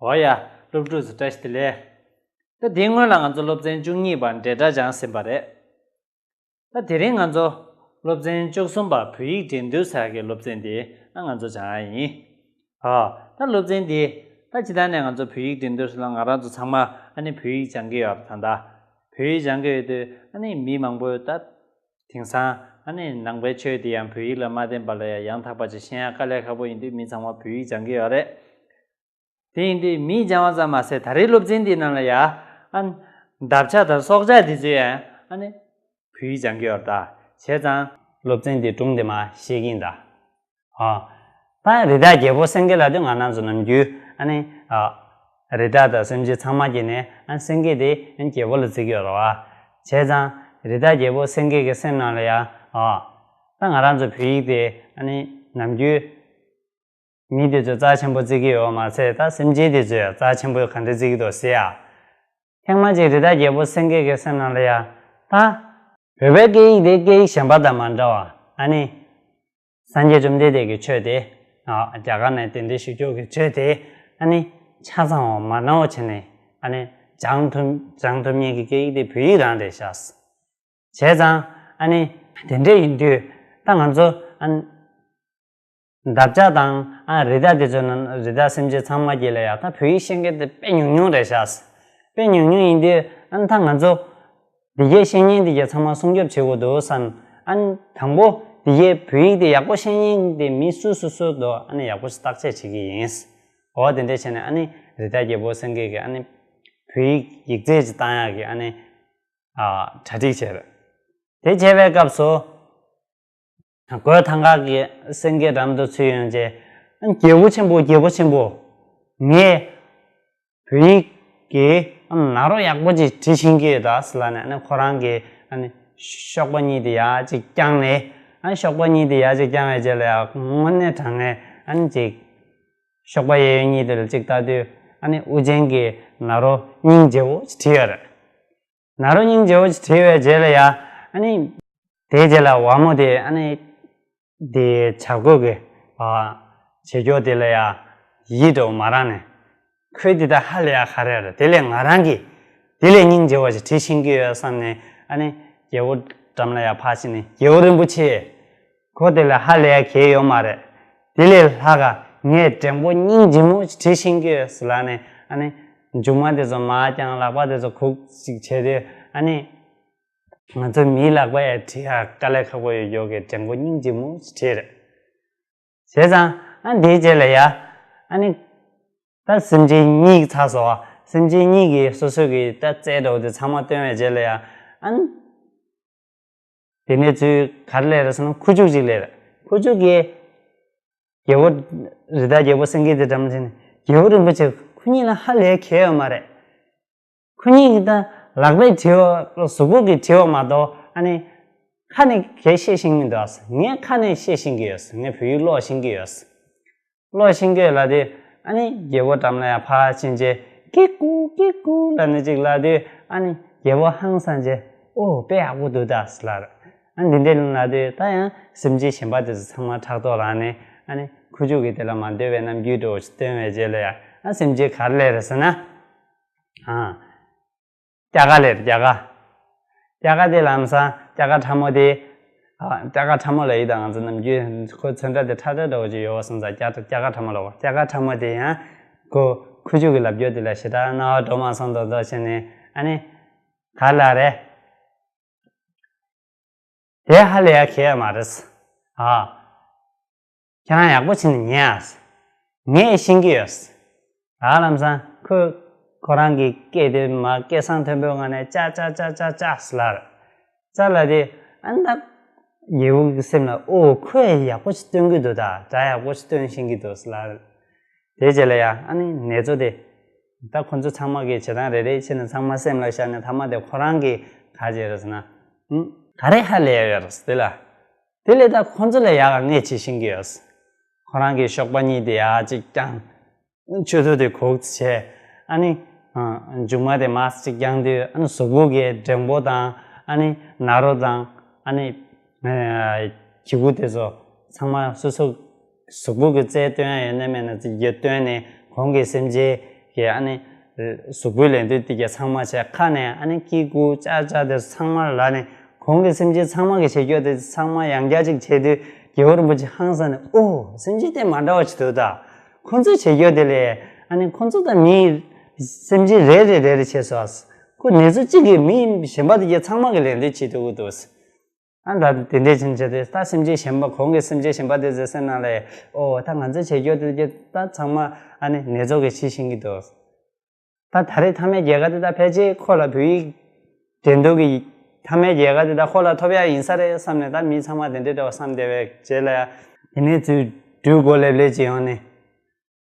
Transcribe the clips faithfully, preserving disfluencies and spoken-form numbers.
འོ་ཡ། སློབ་ཕྲུག་ཚོ་བཀྲ་ཤིས་བདེ་ལེགས། ད་དེའི་སྔོན་ལ་ང་ཚོ་སློབ་ཚན་བཅུ་གཉིས་པ་འབྲེལ་སྒྲ་སྦྱངས་ཟིན་པ་རེད། ད་དེ་རིང་ང་ཚོ་སློབ་ཚན་བཅུ་གསུམ་པ་བོད་ཡིག་འགྲན་བསྡུར་ཟེར་གྱི་སློབ་ཚན་དེ་ང་ཚོ་སྦྱང་ཡ་ཡིན། ཨ། ད་སློབ་ཚན་འདི་ད་སྤྱིར་བཏང་ནས་ང་ཚོ་བོད་ཡིག་འགྲན་བསྡུར་ལ་ང་རང་ཚོ་ཚང་མ་ཨ་ནི་བོད་ཡིག་སྦྱང་གི་ཡོད་རེད། ད་ལྟ་བོད་ཡིག་སྦྱང་གི་ཡོད་དུས་ཨ་ནི་མི་མང་པོས་ད་དེང་སང་ཨ་ནི་ནང་པའི་ཆོས་དེ་ཡང་བོད་ཡིག་ལ་མ་བརྟེན་པ་ལ་ཡང་ཡང་དག་པ་ཅིག་ཤེས་ཡ་དཀའ་ལས་ཁག་པོ་ཡིན་དུས་མི་ཚང་མ་བོད་ཡིག་སྦྱང་གི་ཡོད་རེད། དེ་ཡིན་དུས་མི་སྦྱང་བ་ཙམ་མ་ཟད་ད་རེས་སློབ་ཚན་འདིའི་ནང་ལ་ཡང་ཨ་ནི་འདབ་ཆགས་དང་སྲོག་ཆགས་དེ་ཚོ་ཡང་ཨ་ནི་བོད་ཡིག་སྦྱང་གི་ཡོད་རེད། ད་བྱས་ཙང་སློབ་ཚན་འདིའི་སྒྲུང་དེ་མར་བཤད་ཀྱིན་གདའ། ཨ། ད་རི་དྭགས་རྒྱལ་པོ་སེང་གེ་ལབ་དུས་ང་རང་ཚོ་ནམ་རྒྱུན་ཨ་ནི་ཨ་རི་དྭགས་དང་སེམས་ཅན་ཚང་མ་སྐྱེས་ནས་ཨ་སེང་གེ་དེ་ཨ་རྒྱལ་པོ་ལ་བརྩི་གི་ཡོད་རེད་བ། བྱས་ཙང་རི་དྭགས་རྒྱལ་པོ་སེང་གེ་གི་སེམས་ནང་ལ་ཡང་ཨ་ད་ང་རང་ཚོ་བོད་ཡིག་དེ་ཨ་ནི་ནམ་རྒྱུན་མི་དེ་ཚོས་རྩ་ཆེན་པོ་བརྩི་གི་ཡོད་མ་ཟད་ད་སེམས་ཅན་དེ་ཚོས་རྩ་ཆེན་པོ་ག་འདྲ་བརྩི་གི་འདུག་ཟེར་ཡ། ཐེངས་མ་གཅིག་རི་དྭགས་རྒྱལ་པོ་སེང་གེ་གི་སེམས་ནང་ལ་ཡ། ད་བོད་པའི་སྐད་ཡིག་དེ་སྐད་ཡིག་གཞན་པ་དང་མ་འདྲ་བ་ཨ་ནི་སངས་རྒྱས་བཅོམ་ལྡན་འདས་ཀྱི་ཆོས་དེ། ཨ། རྒྱ་གར་ནས་གདན་འདྲེན་ཞུ་རྒྱུ་གི་ཆོས་དེ་ཨ་ནི་ཆ་ཚང་བ་མ་ནོར་བ་བྱས་ནས་ཨ་ནི་སྦྱང་ཐུབ་སྦྱང་ཐུབ་མཁན་གྱི་སྐད་ཡིག་དེ་བོད་ཡིག་རང་རེད་ཤག། བྱས་ཙང་ཨ་ནི་དེ་འདྲ་ཡིན་དུས་ད་ང་ཚོ་ཨ་ནི་འདབ་ཆགས་དང་ཨ་རི་དྭགས་དེ་ཚོ་ནང་རི་དྭགས་སེམས་ཅན་ཚང་མ་སྐྱེས་ལ་ཡ་ད་བོད་ཡིག་ཤེས་མཁན་དེ་དཔེ་ཉུང་ཉུང་རེད་ཤག། དཔེ་ཉུང་ཉུང་ཡིན་དུས་ཨ་ནི་ད་ང་ཚོ་འདི་གའི་བཤད་མཁན་དེ་གའི་ཚང་མ་སྲུང་སྐྱོབ་བྱེད་དགོས་འདུག་བསམ། ཨ་ནི་དང་པོ་འདི་གའི་བོད་ཡིག་དེ་ཡག་པོ་ཤེས་མཁན་དེ་མི་སུ་སུ་སུ་འདུག་ཨ་ནི་ཡག་པོ་ཞིག་བརྟག་དཔྱད་བྱེད་ཀྱི་ཡིན། འོ་དེ་འདྲ་བྱས་ནས་ཨ་ནི་རི་དྭགས་རྒྱལ་པོ་སེང་གེ་གིས་ཨ་ནི་བོད་ཡིག་ཡིག་ཚད་ཅིག་བཏང་ཡག་གི་ཨ་ནི་ཨ་གྲ་སྒྲིག་བྱས་རེད། དེ་བྱས་པའི་སྐབས་སུ། རྒོད་ཐང་ཁ་གི་སེང་གེ་འགྲམ་དུ་ཚུད་ཡོང་རྗེས། རྒྱལ་པོ་ཆེན་པོ་རྒྱལ་པོ་ཆེན་པོ། ངས་བོད་ཡིག་གི་ནཱ་རོ་ཡག་པོ་ཅིག་བྲིས་ཤེས་ཀྱི་ཡོད་ད་ཟེར་ལབ་ནས་ཨ་ནི་ཁོ་རང་གི་ཨ་ནི་གཤོག་པ་གཉིས་དེ་ཡར་ཅིག་བརྐྱངས་ནས་ཨ་ནི་གཤོག་པ་གཉིས་དེ་ཡར་ཅིག་བརྐྱངས་པའི་རྗེས་ལ་ཡང་དངོས་གནས་དྲང་ངེས་ཨ་ནི་ཅིག་གཤོག་པ་གཡས་གཡོན་གཉིས་དེ་ལ་ཅིག་ལྟ་དུས་ཨ་ནི་དབུ་ཅན་གྱི་ནཱ་རོ་སྙིང་རྗེ་བོ་ཅིག་བྲིས་ཡོད་རེད། ནཱ་རོ་སྙིང་རྗེ་བོ་ཞིག་བྲིས་པའི་རྗེས་ལ་ཡ། ཨ་ནི། དེའི་རྗེས་ལ་ཝ་མོ་དེ་ཨ་ནི། དེ་བྱ་རྒོད་ཀྱི། ཨ། བྱེད་སྐྱོ་དེ་ལ་ཡ། ཡིད་འགྲོ་མ་རག་ནས། ཁོས་འདི་ད་ཧ་ལས་ཡ་ག་རེ་རེད། དེ་ལས་ང་རང་གིས། དེ་ལས་སྙིང་རྗེ་བ་ཞིག་བྲིས་ཤེས་ཀྱི་ཡོད་བསམ་ནས་ཨ་ནི། རྒྱལ་པོ་འགྲམ་ལ་ཡ་ཕར་ཕྱིན་ནས་རྒྱལ་པོ་རིན་པོ་ཆེ། ཁོ་དེ་ལས་ཧ་ལས་ཡ་གལ་ཡོད་མ་རེད། དེ་ལས་ལྷག་ག་ངས་འགྲེང་བུ་སྙིང་རྗེ་མོ་ཞིག་བྲིས་ཤེས་ཀྱི་ཡོད་ཟེར་ལབ་ནས་ཨ་ནི། མཇུག་མ་དེ་ཚོ་མར་བརྐྱངས་ལག་པ་དེ་ཚོ་གུག་ཅིག་བྱས་དུས་ཨ་ནི། ང་ཚོ་མིའི་ལག་པ་ཡ་བྲིས་ཡ་དཀའ་ལས་ཁག་པོ་ཡོད་ཡོད་ཀྱི་འགྲེང་བུ་སྙིང་རྗེ་མོ་ཞིག་བྲིས་རེད། བྱས་ཙང་ཨ་འདིའི་རྗེས་ལ་ཡ་ཨ་ནི། ད་སེམས་ཅན་གཉིས་ཚར་སོང་བ། སེམས་ཅན་གཉིས་ཀྱིས་སོ་སོ་གི་ད་རྩལ་འདྲ་བོ་དེ་ཚང་མ་སྟོན་པའི་རྗེས་ལ་ཡ་ཨ་ནི། དེ་ནས་ཚུར་ག་རེ་སླེབས་རེད་ཟེར་ན་ཁུ་བྱུག་ཅིག་སླེབས་རེད། ཁུ་བྱུག་གིས། རྒྱལ་པོ། རི་དྭགས་རྒྱལ་པོ་སེང་གེ་དེ་འགྲམ་ཕྱིན་ནས་རྒྱལ་པོ་རིན་པོ་ཆེ་ཁོ་གཉིས་ལ་ཧ་ལས་གལ་ཡོད་མ་རེད། ཁོ་གཉིས་ཀྱིས་ད་ལག་པས་བྲིས་པ་གཟུགས་པོ་གིས་བྲིས་པ་མ་གཏོགས་ཨ་ནི། ཁ་ནས་གལ་བཤད་ཤེས་ཀྱི་མི་འདུག་ཨ། ངས་ཁ་ནས་བཤད་ཤེས་ཀྱི་ཡོད། ངས་བོད་ཡིག་ཀློག་ཤེས་ཀྱི་ཡོད། ཀློག་ཤེས་ཀྱི་ཡོད་ལབ་དུས་ཨ་ནི་རྒྱལ་པོ་འགྲམ་ལ་ཡང་ཕར་ཕྱིན་རྗེས་ཀི་ཀུ་ཀི་ཀུ་ལབ་ནས་ཅིག་ལབ་དུས་ཨ་ནི་རྒྱལ་པོ་ཧང་སངས་རྗེས་ཨོ་དཔེ་ཡག་པོ་འདུག་ད་ཟེར་ལབ་རེད། ཨ་འདི་འདྲ་ལབ་དུས་ད་ཡང་སེམས་ཅན་གཞན་པ་དེ་ཚོ་ཚང་མ་ཕྲག་དོག་ལངས་ནས་ཨ་ནི་ཁུ་བྱུག་གིས་དེ་ལ་མ་འདོད་པའི་རྣམ་འགྱུར་འདྲ་བོ་ཞིག་སྟོན་པའི་རྗེས་ལ་ཡང་ཨ་སེམས་ཅན་ག་རེ་སླེབས་རེད་ཟེར་ན། ཨ། སྐྱ་ཀ་སླེབས་རེད་སྐྱ་ཀ། སྐྱ་ཀ་དེ་ལམ་སང་སྐྱ་ཀ་ཕྲ་མོ་དེ། ཨ་སྐྱ་ཀ་ཕྲ་མོ་ལབ་ཡིན་ད་ང་ཚོ་ནམ་རྒྱུན་ཁོའི་ཚོན་ཁྲ་དེ་ཁྲ་ཁྲ་འདྲ་བོ་ཅིག་ཡོད་པ་སོང་ཙང་སྐྱ་སྐྱ་ཀ་ཕྲ་མོ་ལབ་པ། སྐྱ་ཀ་ཕྲ་མོ་དེ་ཡང་ཁོ་ཁུ་བྱུག་གི་ལབ་རྒྱུ་དེ་ལ་ཞེ་དྲག་རྣ་བ་འགྲོ་མ་སོང་མདོག་མདོག་བྱས་ནས་ཨ་ནི། ག་ལ་རེད། དེ་ཧ་ལས་ཡ་གལ་ཡ་མ་རེད། ཨ། ཁྱེད་རང་ཡག་པོ་བྱས་ནས་ཉན་ཨ། ངས་ཤེས་ཀྱི་ཡོད། ད་ལམ་སང་ཁོས་ཁོ་རང་གི་སྐད་དེ་མ་སྐད་གསང་མཐོན་པོའི་ངང་ནས་ཅག་ཅག་ཅག་ཅག་ཅག་ཟེར་ལབ་རེད། ཅག་ལབ་དུས་ཨ་ནི་ད་རྒྱལ་པོ་གི་སེམས་ལ་ཨོ་ཁོས་ཡག་པོ་ཞིག་སྟོན་གྱི་འདུག་ད་སྒྲ་ཡག་པོ་ཞིག་སྟོན་ཤེས་ཀྱི་འདུག་ཟེར་ལབ་རེད། དེ་རྗེས་ལ་ཡང་ཨ་ནི་ནེ་ཙོ་དེ། ད་ཁོ་ཚོ་ཚང་མ་གིས་བྱེད་སྟངས་རེ་རེ་བྱས་ནས་ཚང་མ་སེམས་ལ་བཞག་ནས་མཐའ་མ་དེ་ཁོ་རང་གིས་ག་བྱས་རེད་ཟེར་ན། ཨུམ། ག་རེ་ཧ་ལས་ཡ་ཡོད་རེད་དེ་ལ། དེ་ལས་ད་ཁོ་ཚོ་ལས་ཡག་ག་ངས་བྱེད་ཤེས་ཀྱི་ཡོད། ཁོ་རང་གི་གཤོག་པ་གཉིས་དེ་ཡར་གཅིག་བརྐྱངས། མཆུ་ཏོ་དེ་གུག་བྱས། ཨ་ནི། ཨ། མཇུག་མ་དེ་མར་གཅིག་བརྐྱངས་དུས་ཨ་ནི་གཟུགས་པོ་གི་འགྲེང་བུ་དང་ཨ་ནི་ནཱ་རོ་དང་ཨ་ནི། ཨ། གྱི་གུ་དེ་ཚོ་ཚང་མ་སོ་སོ་གཟུགས་པོ་གི་རྩལ་སྟོན་ཡ་ཡོད་ན་མེད་ན་ཅིག་ཡོད་སྟོན་ནས་གོང་གི་སེམས་ཅན་ གི་ཨ་ནི་གཟུགས་པོའི་ལད་ཟློས་དེ་གྱད་ཚང་མ་བྱས། ཁ་ནས་ཨ་ནི་སྐྱིད་ཁུག་ཅག་ཅག་དེ་ཚང་མ་ལབ་ནས། གོང་གི་སེམས་ཅན་ཚང་མ་གིས་བྱེད་རྒྱུ་དེ་ཚང་མ་ཡང་བསྐྱར་ཅིག་བྱེད་དུས། རྒྱལ་བ་རིན་པོ་ཆེ་ཧང་སངས་ནས། ཨོ། སེམས་ཅན་དེ་མ་འདྲ་བ་ཅིག་འདུག་ད། ཁོ་ཚོས་བྱེད་རྒྱུ་དེ་ལས་ཨ་ནི་ཁོ་ཚོ་དང་མི་སེམས་ཅན་རེ་རེ་རེ་རེ་བྱས་སོང་། ཁོ་ནེ་ཙོ་གཅིག་གིས་མི་གཞན་པ་དེ་གྱད་ཚང་མ་གིས་ལད་ཟློས་བྱེད་ཐུབ་ཀྱི་འདུག། ཨ་ད་དེ་འདྲས་ཕྱིན་བྱས་ཏེ། ད་སེམས་ཅན་གཞན་པ། གོང་གི་སེམས་ཅན་གཞན་པ་དེ་ཚོའི་སེམས་ནང་ལ། ཨོ། ད་ང་ཚོས་བྱེད་རྒྱུ་དེ་གྱད་ད་ཚང་མ་ཨ་ནི་ནེ་ཙོ་གིས་བྱེད་ཤེས་ཀྱི་འདུག། ད་ད་རེས་མཐའ་མའི་རྒྱལ་ཁ་དེ་ད་ཕལ་ཆེར་ཁོ་ལ་བོད་ཡིག་འགྲན་བསྡུར་གྱི་མཐའ་མའི་རྒྱལ་ཁ་དེ་ད་ཁོ་ལ་ཐོབ་ཡག་ཡིན་ས་རེད་བསམ་ནས། ད་མི་ཚང་མ་དེ་འདྲས་འདྲ་བ་བསམ་བསྡད་པའི་རྗེས་ལ། དེ་ནས་ཚུར་སྦྲུལ་མགོ་ལེབ་ལེབ་ཅིག་ཡོང་ནས།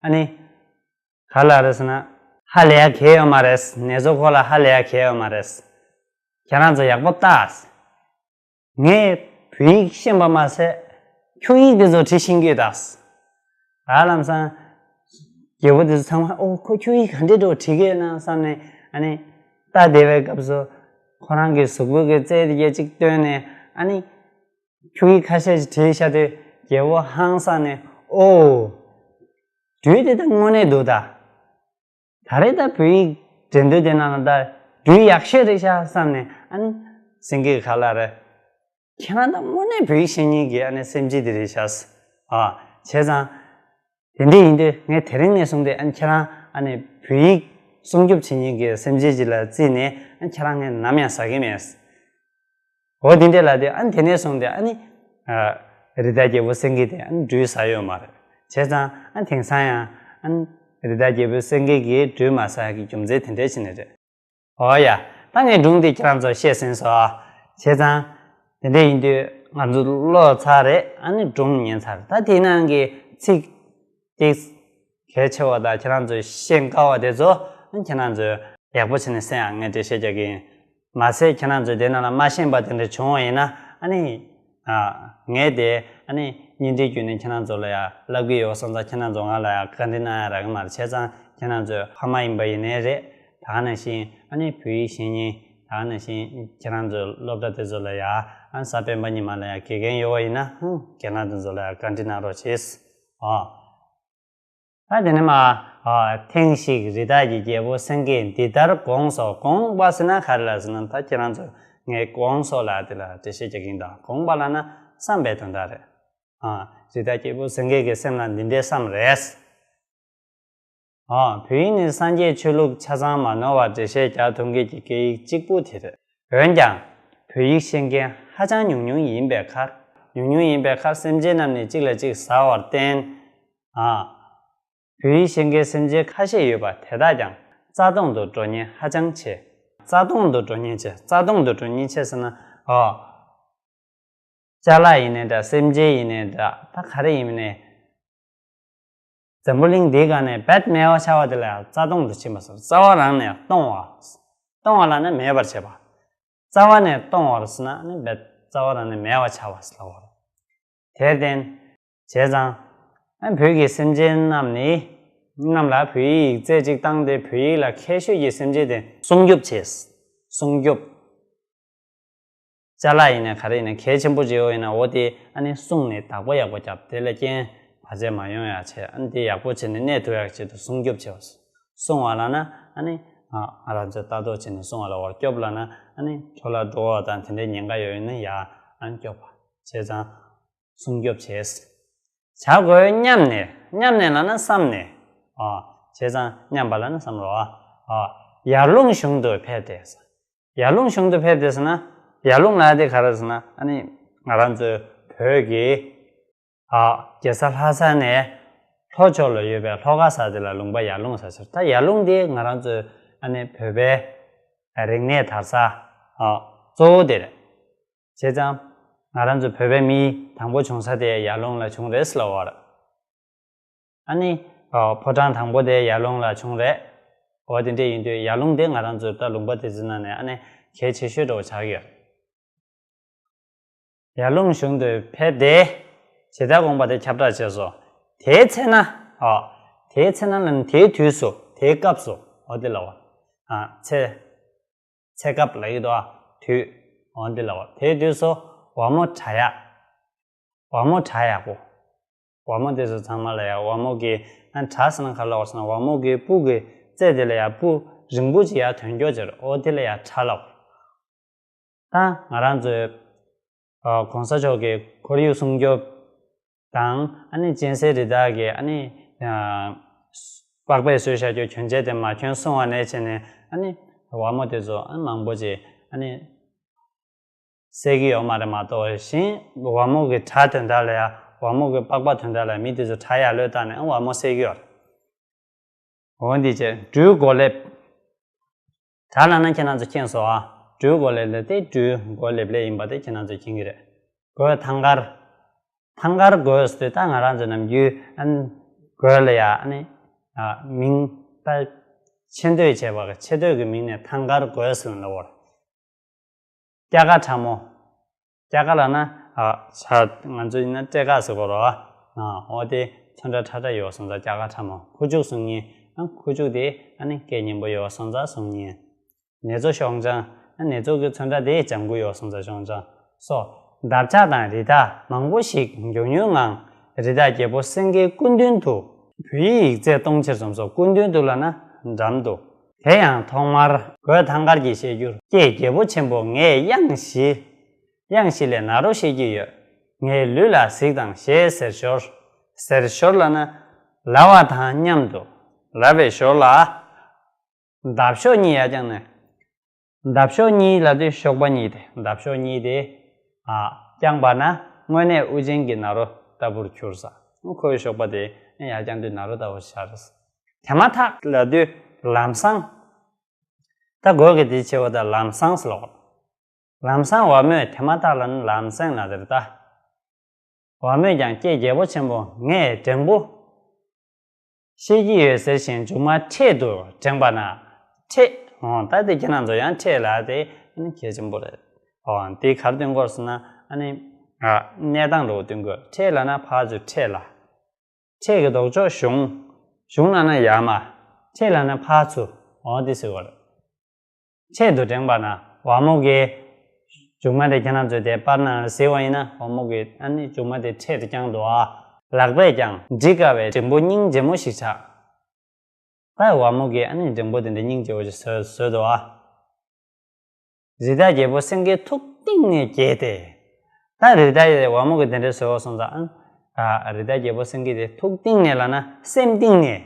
ཨ་ནི་ག་ལབ་རེད་ཟེར་ན། ཧ་ལས་ཡ་གང་ཡང་ཡོད་མ་རེད། ནེ་ཙོ་ཁོ་ལ་ཧ་ལས་ཡ་གང་ཡང་ཡོད་མ་རེད། ཁྱེད་རང་ཚོ་ཡག་པོ་ལྟ། ངས་བོད་ཡིག་ཤེས་པ་མ་ཟད། འཁྱུག་ཡིག་དེ་ཚོ་བྲིས་ཤེས་ཀྱི་ཡོད་ད། ད་ལམ་སང་རྒྱལ་པོ་དེ་ཚོ་ཚང་མ། ཨོ། ཁོ་འཁྱུག་ཡིག་ག་འདྲས་འདྲ་བོ་བྲིས་ཀྱི་ཡོད་ན་བསམ་ནས། ཨ་ནི་ལྟ་བསྡད་པའི་སྐབས་སུ། ཁོ་རང་གི་གཟུགས་པོ་གི་རྩལ་དེ་གྱད་ཅིག་བཏོན་ནས། ཨ་ནི་འཁྱུག་ཡིག་ཁ་ཤས་ཅིག་བྲིས་བཞག་དུས། རྒྱལ་པོ་ཧང་སངས་ནས། ཨོ། སྦྲུལ་དེ་ད་དངོས་གནས་འདུག་ད། ད་རེས་ད་བོད་ཡིག་འགྲན་བསྡུར་དེ་ནང་ལ་ད་སྦྲུལ་ཡག་ཤོས་རེད་ཤག་བསམ་ནས། ཨ་ནི་སེང་གེ་ག་ལབ་རེད། ཁྱེད་རང་ད་དངོས་གནས་བོད་ཡིག་ཤེས་མཁན་གྱི་ཨ་ནི་སེམས་ཅན་དེ་རེད་ཤག། ཨ། བྱས་ཙང་དེ་འདྲས་ཡིན་དུས། ངས་དེ་རིང་ནས་བཟུང་སྟེ་ཨ་ནི་ཁྱེད་རང་ཨ་ནི་བོད་ཡིག་སྲུང་སྐྱོབ་བྱེད་མཁན་གྱི་སེམས་ཅན་ཅིག་ལ་བརྩིས་ནས། ཨ་ནི་ཁྱེད་རང་ངས་ནམ་ཡང་ཟ་གི་མེད། འོ། དེ་འདྲས་ལབ་དུས། ཨ་ནི་དེ་ནས་བཟུང་སྟེ་ཨ་ནི་ཨ་རི་དྭགས་རྒྱལ་པོ་སེང་གེ་དེ་ཨ་ནི་སྦྲུལ་ཟ་ཡོད་མ་རེད། བྱས་ཙང་ཨ་ནི་དེང་སང་ཡང་ཨ་ནི་རི་དྭགས་རྒྱལ་པོ་སེང་གེ་གིས་སྦྲུལ་མ་ཟ་ཡག་གི་རྒྱུ་མཚན་དེ་འདྲས་ཅིག་ནས་རེད། འོ་ཡ། ད་ངས་སྒྲུང་འདི་ཁྱེད་རང་ཚོར་བཤད་ཟིན་སོང་། བྱས་ཙང་དེ་འདྲས་ཡིན་དུས་ང་ཚོ་ཀློག་ཚར་རེད། ཨ་ནི་སྒྲུང་ཉན་ཚར་རེད། ད་དེའི་ནང་གི་ཚིག་ཏིག་གལ་ཆེ་བ་དང་ཁྱེད་རང་ཚོས་ཤེས་དཀའ་བ་དེ་ཚོ་ཁྱེད་རང་ཚོས་ཡག་པོ་བྱས་ནས་གསན་ཨ། ངས་འགྲེལ་བཤད་རྒྱག་གི་ཡིན། མ་ཟད་ཁྱེད་རང་ཚོས་དེ་ནང་ལ་མ་ཤེས་པ་དེ་འདྲ་བྱུང་བ་ཡིན་ན། ཨ་ནི་ཨ་ངས་དེ་ཨ་ནི་བརྙན་འཕྲིན་བརྒྱུད་ནས་ཁྱེད་རང་ཚོ་ལ་ཡང་ལབ་ཀྱི་ཡོད་བསམ་ཙང་། ཁྱེད་རང་ཚོ་ང་ལ་ཡང་བཀའ་འདྲི་གནང་ཡ་རག་གི་མ་རེད། བྱས་ཙང་ཁྱེད་རང་ཚོས་ཕ་མ་ཡིན་པ་ཡིན་ནའི་རེད། ད་ག་ནང་བཞིན་ཨ་ནི་བོད་ཡིག་ཤེས་མཁན། ད་ག་ནང་བཞིན་ཁྱེད་རང་ཚོའི་སློབ་གྲྭ་དེ་ཚོ་ལ་ཡང་། ཨ་ནི་གཟའ་སྤེན་པ་ཉི་མ་ལ་ཡང་དགེ་རྒན་ཡོད་པ་ཡིན་ན། ཧུམ། རྒན་ལགས་དེ་ཚོ་ལ་ཡང་བཀའ་འདྲི་གནང་རོགས་བྱེད། ཨ། ད་དེ་ནས་མར། ཨ། ཐེངས་ཤིག་རི་དྭགས་ཀྱི་རྒྱལ་པོ་སེང་གེས་འདི་ལྟར་དགོངས་སོ། དགོངས་པ་ཟེར་ན་ག་རེ་ལབ་ཟེར་ན། ད་ཁྱེད་རང་ཚོ་ངས་དགོངས་སོ་ལབ་དེ་ལ་འགྲེལ་བཤད་རྒྱག་གི་ཡིན་ད། དགོངས་པ་ལབ་ན་བསམ་པའི་དོན་དག་རེད། ཨ། རི་དྭགས་རྒྱལ་པོ་སེང་གེ་གི་སེམས་ལ་འདི་འདྲའི་བསམ་རེད། ཨ། བོད་ཡིག་ནི་སངས་རྒྱས་ཆོས་ལུགས་ཆ་ཚང་མ་ནོར་བར་འགྲེལ་བཤད་རྒྱག་ཐུབ་མཁན་གྱི་སྐད་ཡིག་གཅིག་པུ་དེ་རེད། འོན་ཀྱང་བོད་ཡིག་ཤེས་མཁན་ཧ་ཅང་ཉུང་ཉུང་ཡིན་པའི་ཁར། ཉུང་ཉུང་ཡིན་པའི་ཁར་སེམས་ཅན་རྣམས་ནི་གཅིག་ལ་གཅིག་ཟ་བར་བརྟེན། ཨ། བོད་ཡིག་ཤེས་མཁན་སེམས་ཅན་ཁ་ཤས་ཡོད་པ་དེ་དག་ཀྱང་རྩ་སྟོང་དུ་འགྲོ་ཉེན་ཧ་ཅང་ཆེ། རྩ་སྟོང་དུ་འགྲོ་ཉེན་ཆེ། རྩ་སྟོང་དུ་འགྲོ་ཉེན་ཆེ་ཟེར་ན། ཨོ། ཅ་ལག་ཡིན་ནའི་འདྲ། སེམས་ཅན་ཡིན་ནའི་འདྲ། ད་ག་རེ་ཡིན་ནའི། འཛམ་བུ་གླིང་འདིའི་སྒང་ནས་རྦད་མེད་པ་ཆགས་པ་དེ་ལ་ཡང་རྩ་སྟོང་དུ་ཕྱིན་པ་ཟེར། རྩ་བ་རང་ནས་སྟོང་བ། སྟོང་བ་ལབ་ན་མེད་པར་བྱེད་པ། རྩ་བ་ནས་སྟོང་བར་ཟེར་ན་ནི་རྦད་རྩ་བ་རང་ནས་མེད་པ་ཆགས་པ་ཟེར་ལབ་པ་རེད། དེར་བརྟེན། བྱས་ཙང་། ཨ། བོད་ཀྱི་སེམས་ཅན་རྣམས་ནི། རྣམས་ལ་བོད་ཡིག་རྩེ་གཅིག་བཏང་སྟེ། བོད་ཡིག་ལ་མཁས་ཤོས་ཀྱི་སེམས་ཅན་དེ་སྲུང་སྐྱོབ་བྱས། སྲུང་སྐྱོབ། ཅ་ལག་ཡིན་ནའི་ག་རེ་ཡིན་ནའི་གལ་ཆེན་པོ་ཅིག་ཡོད་ཡིན་ན། འོ་དེ་ཨ་ནི་སྲུང་ནས་བདག་པོ་ཡག་པོ་བརྒྱབ། དེ་ལ་རྐྱེན་བར་ཆད་མ་ཡོང་ཡག་བྱས། ཨ་ནི་དེ་ཡག་པོ་བྱས་ནས་གནས་ཐུབ་ཡག་ཆེད་དུ་སྲུང་སྐྱོབ་བྱས་པ། སྲུང་བ་ལབ་ན་ཨ་ནི། ཨ། ང་རང་ཚོས་ལྟ་རྟོག་བྱས་ནས་སྲུང་བ་ལབ་པ་རེད། སྐྱོབ་ལབ་ན་ཨ་ནི་འཕྲོ་བརླག་འགྲོ་བ་དང་དེ་འདྲའི་ཉེན་ཁ་ཡོད་ཡིན་ན་ཡང་ཨ་ནི་སྐྱོབ་པ། བྱས་ཙང་སྲུང་སྐྱོབ་བྱས། བྱ་དགོས་སྙམ་ནས། སྙམ་ནས་ལབ་ན་བསམ་ནས། ཨ། བྱས་ཙང་སྙམ་པ་ལབ་ན་བསམ་རོགས། ཨ། ཡར་ཀླུང་གཞུང་དུ་ཕེབས་ཏེ། ཡར་ཀླུང་གཞུང་དུ་ཕེབས་ཏེ་ཟེར་ན། ཡར་ཀླུང་ལབ་དེ་ག་རེ་ཟེར་ན། ཨ་ནི་ང་རང་ཚོའི་བོད་ཀྱི། ཨ། རྒྱལ་ས་ལྷ་ས་ནས་ལྷོ་ཕྱོགས་ལ་ཡོད་པའི་ལྷོ་ཁ་ཟེར་དེ་ལ་ལུང་པ་ཡར་ཀླུང་ཟེར་ཟེར། ད་ཡར་ཀླུང་དེ་ང་རང་ཚོའི་ཨ་ནི་བོད་པའི་རིག་གནས་དར་ས། ཨ། གཙོ་བོ་དེ་རེད། བྱས་ཙང་ང་རང་ཚོ་བོད་པའི་མི་དང་པོ་བྱུང་ས་དེ་ཡར་ཀླུང་ལ་བྱུང་རེད་ཟེར་ལབ་པ་རེད། ཨ་ནི། ཨོ། ཕོ་བྲང་དང་པོ་དེ་ཡར་ཀླུང་ལ་བྱུང་རེད། འོ་དེ་འདྲས་ཡིན་དུས་ཡར་ཀླུང་དེ་ང་རང་ཚོའི་ད་ལུང་པ་དེ་ཚོའི་ནང་ནས་ཨ་ནི་གལ་ཆེ་ཤོས་འདྲ་བོ་ཆགས་ཀྱི་ཡོད། ཡར་ཀླུང་གཞུང་དུ་ཕེབས་ཏེ། ཇི་ལྟར་དགོངས་པ་དེ་ཁྱབ་བསྒྲགས་བྱས་སོ། དེའི་ཚེ་ན། ཨོ། དེའི་ཚེ་ན་ལབ་ན་དེའི་དུས་སུ། དེའི་སྐབས་སུ། འོ་དེ་ལབ་པ། ཨ། ཚེ། ཚེ་སྐབས་ལབ་ཀྱི་འདུག། ཨ། དུས། འོ་འདི་ལབ་པ། དེའི་དུས་སུ་ཝ་མོ་བྲག་ཡག། ཝ་མོ་བྲག་ཡག་པོ། ཝ་མོ་དེ་ཚོ་ཚང་མ་ལ་ཡང་ཝ་མོ་གི། ཨ། བྲག་ཟེར་ན་ག་རེ་ལབ་པ་ཟེར་ན། ཝ་མོ་གི་སྤུ་གི་ རྩེ་དེ་ལ་ཡང་སྤུ་རིང་པོ་ཅིག་ཡར་ཐོན་རྒྱུ་ཅིག་རེད། འོ་དེ་ལ་ཡང་ཁྲ་ལབ། ད་ང་རང་ཚོའི་ཨ་གོང་ས་མཆོག་གི་ཁོར་ཡུག་སྲུང་སྐྱོབ་དང་ཨ་ནི་གཅན་གཟན་རི་དྭགས་ཀྱི་ཨ་ནི་ཨ་པགས་པས་བཟོས་བཞག་རྒྱུ་གྱོན་ཆས་དེ་མ་གྱོན་སོང་བ་ནས་བྱས་ནས་ཨ་ནི་ཝ་མོ་དེ་ཚོ་ཨ་མང་པོ་ཅིག་ཨ་ནི་བསད་ཀྱི་ཡོད་མ་རེད་མ་གཏོགས། གཞན་ཝ་མོ་གི་ཁྲ་དོན་དག་ལ་ཡ་ཝ་མོ་གི་པགས་པ་དོན་དག་ལ་མི་དེ་ཚོ་ཁྲ་ཡར་ལོས་བཏང་ནས་ཨ་ཝ་མོ་བསད་ཀྱི་ཡོད་རེད། འོ་འདི་བྱས་སྦྲུལ་མགོ་ལེབ། ད་ལབ་ན་ཁྱེད་རང་ཚོ་མཁྱེན་སོང་ཨ། སྦྲུལ་མགོ་ལེབ་ལབ་དེ་སྦྲུལ་མགོ་ལེབ་ལེབ་ཡིན་པ་དེ་ཁྱེད་རང་ཚོ་མཁྱེན་གྱི་རེད། མགོའི་ཐང་དཀར། ཐང་དཀར་མགོ་ཟེར་དུས་ད་ང་རང་ཚོ་ནམ་རྒྱུན་ཨ་ནི་མགོ་ལ་ཡ་ཨ་ནི་ཨ་མིང་ད་ཆེ་འདོད་བྱས་པ་ཆེ་འདོད་ཀྱི་མིང་ནས་ཐང་དཀར་མགོ་ཟེར་ལབ་པ་རེད། སྐྱ་ཀ་ཁྲ་མོ། སྐྱ་ཀ་ལབ་ན་ཨ་ཆ་ང་ཚོ་ཡིན་ན་སྤྲེལ་ཀ་ཟེར་གོ་རོ། ཨ་འོ་དེ་ཚོན་ཁྲ་ཁྲ་ཁྲ་ཡོད་སོང་ཙང་སྐྱ་ཀ་ཁྲ་མོ། ཁུ་བྱུག་གསུང་མཁན། ཨ་ཁུ་བྱུག་དེ་ཨ་ནི་སྐད་སྙན་པོ་ཡོད་སོང་ཙང་གསུང་མཁན། ནེ་ཙོ་ཤོག་ལྗང་། ཨ་ནེ་ཙོ་གི་ཚོན་ཁྲ་དེ་ལྗང་གུ་ཡོད་སོང་ཙང་ཤོག་ལྗང་སོ། འདབ་ཆགས་དང་རི་དྭགས་མང་པོ་ཞིག་མགྱོགས་མྱུར་ངང་རི་དྭགས་རྒྱལ་པོ་སེང་གེའི་སྐུ་མདུན་དུ་བོད་ཡིག་ཡིག་ཚད་གཏོང་ཕྱིར་འཛོམས་སོ། སྐུ་མདུན་དུ་ལབ་ན་འགྲམ་དུ། དེ་ཡང་ཐོག་མར་མགོས་ཐང་དཀར་གྱིས་བཤད་རྒྱུར། ཀྱེ་རྒྱལ་པོ་ཆེན་པོ་ངས་གཡང་གཞི། གཡང་གཞི་ལས་ན་རོ་བཤད་ཀྱི་ཡོད། ངའི་ལུས་ལ་གཟིགས་དང་ཞེས་ཟེར་ཞོར། ཟེར་ཞོར་ལབ་ན། ལབ་པ་དང་མཉམ་དུ། ལབ་པའི་ཞོར་ལ། འདབ་གཤོག་གཉིས་ཡར་བརྐྱངས་ནས། འདབ་གཤོག་གཉིས་ལབ་དུས་གཤོག་པ་གཉིས་ཏེ། འདབ་གཤོག་གཉིས་ཏེ། ཨ་བརྐྱངས་པ་ན་དངོས་གནས་དབུ་ཅན་གྱི་ན་རོ་ལྟ་བུར་གྱུར་ས། ཁོའི་གཤོག་པ་དེ་ཡར་བརྐྱངས་དུས་ན་རོ་ལྟ་བུ་ཤར། དེ་མ་ཐག་ལབ་དུས་ལམ་སང་། ད་གོས་ཀྱི་དེ་ཆེ་བ་དང་ལམ་སང་ཟེར་ལོག་ལམ་སང་ཝ་མོས་དེ་མ་ཐག་ལབ་ན་ལམ་སེང་ལབ་དེ་རེད་ད། ཝ་མོས་ཀྱང་ཀྱེ་རྒྱལ་པོ་ཆེན་པོ་ངས་འགྲེང་བུ་ཤེས་ཀྱི་ཡོད་ཟེར་བཞིན་མཇུག་མ་འཕྲེད་དུ་འགྲེང་པ་ན། འཕྲེད། འོ་ད་དེ་ཁྱེད་རང་ཚོ་ཡང་འཕྲེད་ལབ་དེ་ཨ་ནི་གལ་ཆེན་པོ་རེད། འོ་དེ་ག་རེ་སྟོན་གྱི་ཡོད་ཟེར་ན་ཨ་ནི་ཨ་གནས་སྟངས་འདྲ་བོ་སྟོན་གྱི་ཡོད། འཕྲེད་ལབ་ན་ཕར་ཚུར་འཕྲེད་ལ། འཕྲེད་ཀྱི་ལྡོག་ཕྱོགས་གཞུང་། གཞུང་ལབ་ན་ཡར་མར། འཕྲེད་ལབ་ན་ཕར་ཚུར། འོ་དེ་ཟེར་བ་རེད། འཕྲེད་དུ་འགྲེང་པ་ན་ཝ་མོ་གིས་མཇུག་མ་དེ་ཁྱེད་རང་ཚོས་དེ་པར་ནང་ལ་གཟིགས་པ་ཡིན་ན་ཝ་མོ་གིས་ཨ་ནི་མཇུག་མ་དེ་འཕྲེད་དུ་བརྐྱངས་འདུག་ཨ། ལག་པས་ཀྱང་འབྲི་དཀའ་བའི་འགྲེང་བུ་སྙིང་རྗེ་མོ་ཞིག་ཆགས། ད་ཝ་མོ་གིས་ཨ་ནི་འགྲེང་བུ་དེ་འདྲ་སྙིང་རྗེ་བོ་ཞིག་བཟོས་བཟོས་འདུག་ཨ། རི་དྭགས་རྒྱལ་པོ་སེང་གེ་ཐུགས་གཏིང་ནས་དགྱེས་ཏེ། ད་རི་དྭགས་ཝ་མོ་གིས་དེ་འདྲ་བཟོས་པ་སོང་ཙང་ཨ། རི་དྭགས་རྒྱལ་པོ་སེང་གེ་དེ་ཐུགས་གཏིང་ནས་ལབ་ན་སེམས་གཏིང་ནས།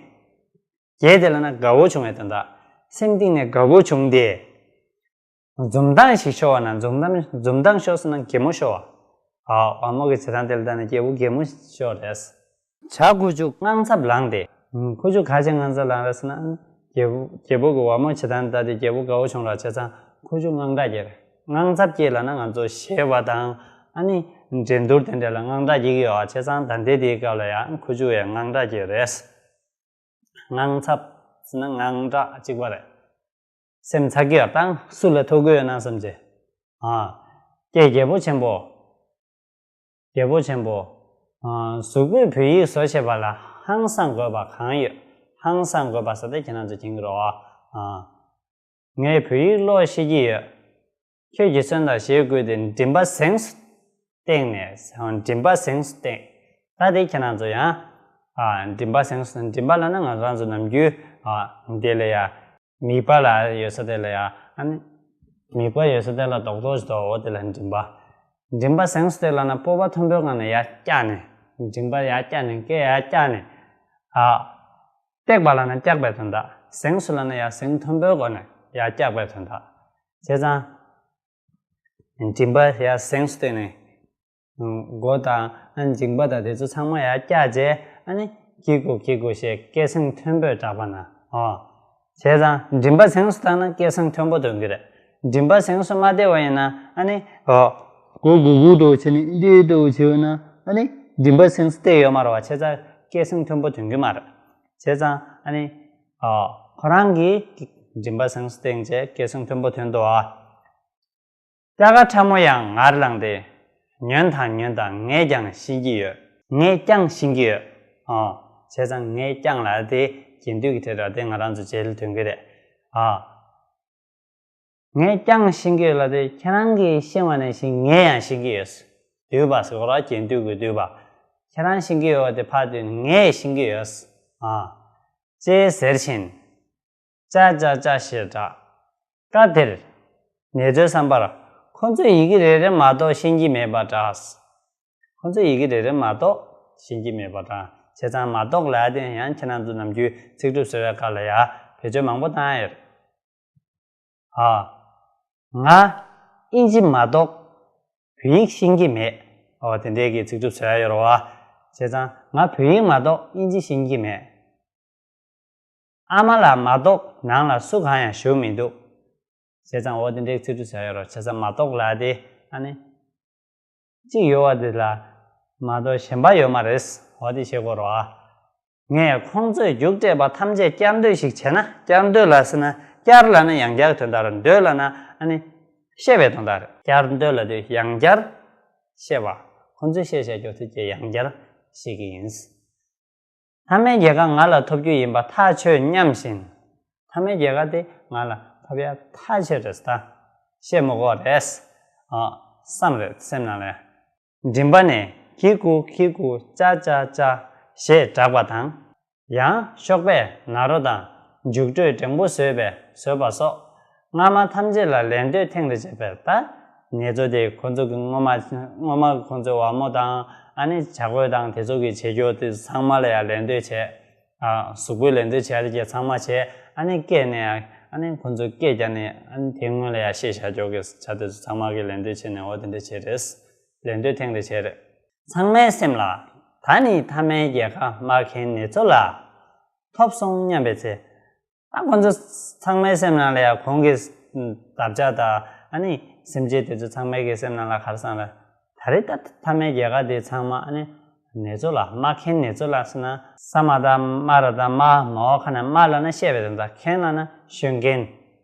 དགྱེས་ཏེ་ལབ་ན་དགའ་བོ་བྱུང་བའི་དོན་དག་སེམས་གཏིང་ནས་དགའ་བོ་བྱུང་སྟེ། འཛུམ་མདངས་ཤིག་ཤོར་བ་ན་འཛུམ་མདངས་འཛུམ་མདངས་ཤོར་ཟེར་ན་གད་མོ་ཤོར་བ། ཨ་ཝ་མོ་གི་བྱེད་སྟངས་དེ་ལ་ལྟ་ན་རྒྱལ་པོ་གད་མོ་ཤོར་རེད། བྱ་ཁུ་བྱུག་དངངས་འཚབ་ལངས་ཏེ། ཁུ་བྱུག་ག་བྱས་དངངས་འཚབ་ལངས་རེད་ཟེར་ན། རྒྱལ་པོ་རྒྱལ་པོ་གི་ཝ་མོ་བྱེད་སྟངས་ལྟ་དེ་རྒྱལ་པོ་དགའ་བོ་བྱུང་ར་བྱས་ཙང་ཁུ་བྱུག་དངངས་སྐྲག་སྐྱེས་རེད། དངངས་འཚབ་སྐྱེས་ལབ་ན་ང་ཚོ་གཞས་པ་དང་ཨ་ནི་འགྲན་བསྡུར་དེ་འདྲ་ལ་དངངས་སྐྲག་སྐྱེ་གི་ཡོད་ཨ། བྱས་ཙང་ད་ལྟའི་དེའི་སྐབས་ལ་ཡང་ཁུ་བྱུག་ཡང་དངངས་སྐྲག་སྐྱེས་རེད། དངངས་འཚབ་ཟེར་ན་དངངས་སྐྲག་གཅིག་པ་རེད། སེམས་ཚ་གི་ཡོད་དང་སུ་ལ་ཐུག་གི་ཡོད་ན་བསམ་བྱས། ཨ། ཀྱེ་རྒྱལ་པོ་ཆེན་པོ། རྒྱལ་པོ་ཆེན་པོ། ཨ། གཟུགས་པོས་བོད་ཡིག་བཟོ་བྱེད་པ་ལ་ཧང་སང་དགོས་པ་གང་ཡོད། ཧང་སང་དགོས་པ་ཟེར་ཏེ་ཁྱེད་རང་ཚོ་མཁྱེན་གྱི་རེད་བ། ཨ། ངས་བོད་ཡིག་ཀློག་ཤེས་ཀྱི་ཡོད། ཁྱོད་ཀྱི་མཚོན་དང་ཞེས་བསྐུལ་ཏེ་མགྲིན་པ་གཟེངས་སུ་བཏེགས་ནས། མགྲིན་པ་གཟེངས་སུ་བཏེགས། ད་དེ་ཁྱེད་རང་ཚོ་ཡང་། ཨ། མགྲིན་པ་གཟེངས་སུ། མགྲིན་པ་ལབ་ན་ང་རང་ཚོ་ནམ་རྒྱུན། ཨ། འདི་ལ་ཡ། མིད་པ་ལ་ཡོད་ས་དེ་ལ་ཡ། ཨ་ནི། མིད་པ་ཡོད་ས་དེ་ལ་རྡོག་རྡོག་ཞིག་འདུག་འོ་དེ་ལ་མགྲིན་པ། མགྲིན་པ་གཟེངས་སུ་བཏེགས་ལབ་ན་སྤོབས་པ་མཐོན་པོའི་སྒང་ནས་ཡར་བཀྱགས་ནས། མགྲིན་པ་ཡར་བཀྱགས་ནས་སྐད་ཡར་བཀྱགས་ནས། ཨ། བཏེགས་པ་ལབ་ན་བཀྱགས་པའི་དོན་དག་གཟེངས་སུ་ལབ་ན་ཡར་གཟེངས་མཐོན་པོའི་སྒོ་ནས་ཡར་བཀྱགས་པའི་དོན་དག་བྱས་ཙང་། མགྲིན་པ་ཡར་གཟེངས་སུ་བཏེགས་ནས། མགོ་དང་མཇིང་པ་དང་དེ་ཚོ་ཚང་མ་ཡར་བཀྱགས་རྗེས་ཨ་ནི་ཀྱི་ཀུ་ཀྱི་ཀུ་ཞེས་སྐད་གཟེངས་མཐོན་པོས་བསྒྲགས་པ་ན། ཨོ། བྱས་ཙང་མགྲིན་པ་གཟེངས་སུ་བཏེགས་ན་སྐད་གཟེངས་མཐོན་པོ་འདོན་གྱི་རེད། མགྲིན་པ་གཟེངས་སུ་མ་བཏེགས་པ་ཡིན་ན་ཨ་ནི། ཨོ། མགོ་གུག་གུག་འདྲ་བོ་བྱས་ནས་འདི་འདྲ་བོ་བྱས་པ་ན་ཨ་ནི་མགྲིན་པ་གཟེངས་སུ་བཏེགས་ཡོད་མ་རེད་བ། བྱས་ཙང་སྐད་གཟེངས་མཐོན་པོ་འདོན་གྱི་མ་རེད། བྱས་ཙང་ཨ་ནི། ཨོ། ཁོ་རང་གིས་མགྲིན་པ་གཟེངས་སུ་བཏེགས་རྗེས་སྐད་གཟེངས་མཐོན་པོ་འདོན་འདུག་ཨ། སྐྱ་ཀ་ཁྲ་མོ་ཡང་ངར་ལངས་ཏེ། ཉོན་དང་ཉོན་དང་ངས་ཀྱང་ཤེས་ཀྱི་ཡོད། ངས་ཀྱང་ཤེས་ཀྱི་ཡོད། ཨོ། བྱས་ཙང་ངས་ཀྱང་ལབ་དེ་རྒྱན་སྡུད་ཀྱི་ཕྲད་ར་དེ་ང་རང་ཚོ་རྗེས་ལ་ཐོན་གྱི་རེད། ཨ། ངས་ཀྱང་ཤེས་ཀྱི་ཡོད་ལབ་དེ་ཁྱེད་རང་གིས་ཤེས་པ་ནང་བཞིན་ངས་ཡང་ཤེས་ཀྱི་ཡོད། བསྡུས་པ་ཟེར་གོ་ར་རྒྱན་སྡུད་ཀྱི་བསྡུས་པ། ཁྱེད་རང་ཤེས་ཀྱི་ཡོད་དེ་ཕར་བསྡུས་ནས་ངས་ཤེས་ཀྱི་ཡོད། ཨ། ཅེས་ཟེར་བཞིན། ཅ་ཅ་ཅ་ཞེས་གྲགས། སྐབས་དེར་ནེ་ཙོའི་བསམ་པར་ཁོ་ཚོས་ཡི་གེ་རེ་རེ་མ་གཏོགས་ཤེས་ཀྱི་མེད་པ་འདྲ། ཁོ་ཚོས་ཡི་གེ་རེ་རེ་མ་གཏོགས་ཤེས་ཀྱི་མེད་པ་འདྲ། བྱས་ཙང་མ་གཏོགས་ལབ་ཡ་དེ་ཡང་ཁྱེད་རང་ཚོ་ནམ་རྒྱུན་ཚིག་གྲུབ་བཟོ་བའི་སྐབས་ལ་ཡ་བེད་སྤྱོད་མང་པོ་བཏང་ཡ་ཡོད། ཨ། ང་ཨིན་ཇི་མ་གཏོགས་བོད་ཡིག་ཤེས་ཀྱི་མེད། འོ་དེ་འདྲའི་གི་ཚིག་གྲུབ་བཟོ་ཡ་ཡོད་རེད་བ། བྱས་ཙང་ང་བོད་ཡིག་མ་གཏོགས་ཨིན་ཇི་ཤེས་ཀྱི་མེད། ཨ་མ་ལགས་མ་གཏོགས་ནང་ལ་སུ་གང་ཡང་བཞུགས་མི་འདུག། བྱས་ཙང་འོ་དེ་འདྲའི་ཚིག་གྲུབ་བཟོ་ཡ་ཡོད་རེད་བ། བྱས་ཙང་མ་གཏོགས་ལབ་དེ་ཨ་ནི། གཅིག་ཡོད་པ་དེ་ལ་མ་གཏོགས་གཞན་པ་ཡོད་མ་རེད། འོ་དེ་ཤེས་དགོས་རེད་བ། ངས་ཁོང་ཚོས་རྒྱུགས་སྤྲད་པ་ཐམས་ཅད་བསྐྱར་ཟློས་ཤིག་བྱས་ན། བསྐྱར་ཟློས་ལབ་ཟེར་ན། བསྐྱར་ལབ་ན་ཡང་བསྐྱར་གྱི་དོན་དག་རེད། ཟློས་ལབ་ན་ཨ་ནི་བཤད་པའི་དོན་དག་རེད། བསྐྱར་ཟློས་ལབ་དུས་ཡང་བསྐྱར་བཤད་པ། ཁོང་ཚོས་བཤད་བཤད་རྒྱུ་དེ་ཀྱང་ཡང་བསྐྱར་བཤད་ཀྱི་ཡིན། མཐའ་མའི་རྒྱལ་ཁ་ང་ལ་ཐོབ་རྒྱུ་ཡིན་པ་ཐག་ཆོད་སྙམ་བཞིན། མཐའ་མའི་རྒྱལ་ཁ་དེ་ང་ལ་ཐོབ་ཡ་ཐག་ཆོད་རེད་ད། བཤད་མི་དགོས་རེད། ཨ། བསམ་རེད་སེམས་ནང་ལ། མགྲིན་པ་ནས་ཀི་ཀུ་ཀི་ཀུ་ཅ་ཅ་ཅ་ཞེས་གྲགས་པ་དང་། ཡང་གཤོག་པས་ནཱ་རོ་དང་མཇུག་སྒྲོས་འགྲེང་བུ་བཟོས་པས་བཟོས་པ་སོགས་སྔ་མ་ཐམས་ཅད་ལ་ལན་ཟློས་ཐེངས་རེ་བྱས་པས། ད་ནེ་ཙོ་དེ་ཁོ་ཚོ་གི་སྔོན་མ་སྔོན་མ་ཁོ་ཚོའི་བ་མོ་དང་ཨ་ནི་བྱ་རྒོད་དང་དེ་ཚོ་གི་བྱེད་རྒྱུ་དེ་ཚང་མ་ལ་ཡང་ལན་ཟློས་བྱས། ཨ། གཟུགས་པོའི་ལན་ཟློས་བྱས་རེ་བྱས་ཚང་མ་བྱས། ཨ་ནི་སྐེ་ནས་ཡང་ཨ་ནི་ཁོ་ཚོ་སྐེ་བརྒྱབ་ནས་ཨ་ནི་དེ་སྔོན་ལ་ཡང་ཤེས་བྱ་རྒྱུ་གི་བྱ་དེ་ཚོ་ཚང་མ་གི་ལན་ཟློས་བྱས་ནས་འོ་དེ་འདྲ་བྱས་རེད། ལན་ཟློས་ཐེངས་རེ་བྱས་རེད། ཚང་མའི་སེམས་ལ་ད་ནི་མཐའ་མའི་རྒྱལ་ཁ་མ་མཁན་ནེ་ཙོ་ལགས་ཐོབ་སོང་སྙམ་པའི་ཚེ། ད་ཁོ་ཚོ་ཚང་མའི་སེམས་ནང་ལ་ཡང་གོང་གི་འདབ་ཆགས་དང་ཨ་ནི་སེམས་ཅན་དེ་ཚོ་ཚང་མའི་གི་སེམས་ནང་ལ་ག་རེ་བསམ་རེད། ད་རེས་ད་མཐའ་མའི་རྒྱལ་ཁ་དེ་ཚང་མ་ཨ་ནི་ནེ་ཙོ་ལགས་མ་མཁན་ནེ་ཙོ་ལགས་ཟེར་ན་ས་མ་བཏགས་སྨ་ར་བཏགས་སྨྲ། མ་འོག་ཁ་ནས་སྨྲ་ལབ་ན་བཤད་པའི་དོན་དག་མཁན་ལབ་ན་ཤོད་མཁན།